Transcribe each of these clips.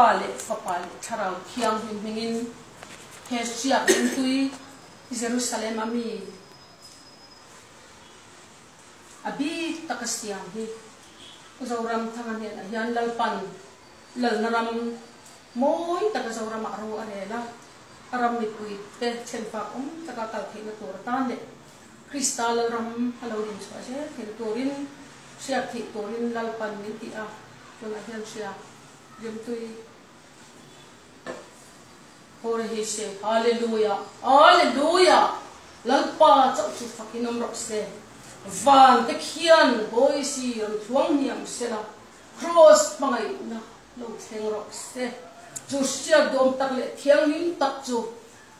Pa leh Fapa leh Thlarau Thianghlim hmingin he hriak ringtui Jerusalem a mi a bik taka siam hi Pu Zoramthanga hnenah hian Lalpan Lalna ram mawi taka Zoramah ro a rel a, a ram mipuite thlenfak awm taka kal theihna tur atan leh Krista Lalram a lo dinchhuah zel theihna turin hriat theih turin Lalpan min ti a, tunah hian hria rimtui Hore hi se Hallelujah Hallelujah Lalpa chauh chu fakin awm rawh se Van te khian hawi si rawn thluang hniam sela Kraws hmangaihna lo thleng rawh se. Chu hriat dawm tak leh thianghlim tak chu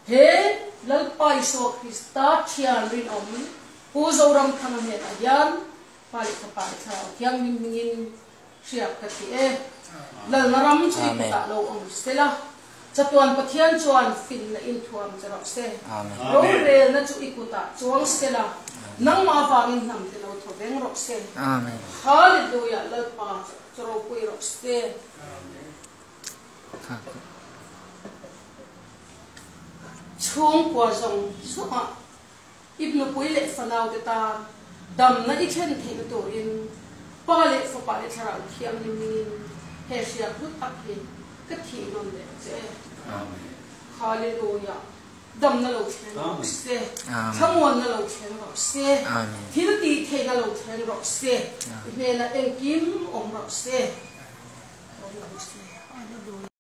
he Lalpa Isua Krista thian rinawm Pu Zoramthanga hnenah hian Pa leh Fapa leh Thlarau Thianghlim hmingin hriat ka ti e. Lalna ram chu i kutah lo awm sela, chatuan Pathian chuan finna inthuam che rawh se. Rorelna chu i kutah chuang sela, nangmah avangin hnam te lo thaw veng rawh se. Hallelujah Lalpa chu ropui rawh se. Chhungkua zawng zawngah I nupui leh fanaute tan damna i thlen theihna turin Pa leh Fapa leh Thlarau Thianghlim ningin he hriak hlu tak hi ka thih nawn leh che. Hallelujah! Damna lo thleng rawh se, thlamuanna lo thleng rawh se, thil tih theihna lo thleng rawh se, i hnenah engkim awm rawh se. Awm rawh se. Hallelujah!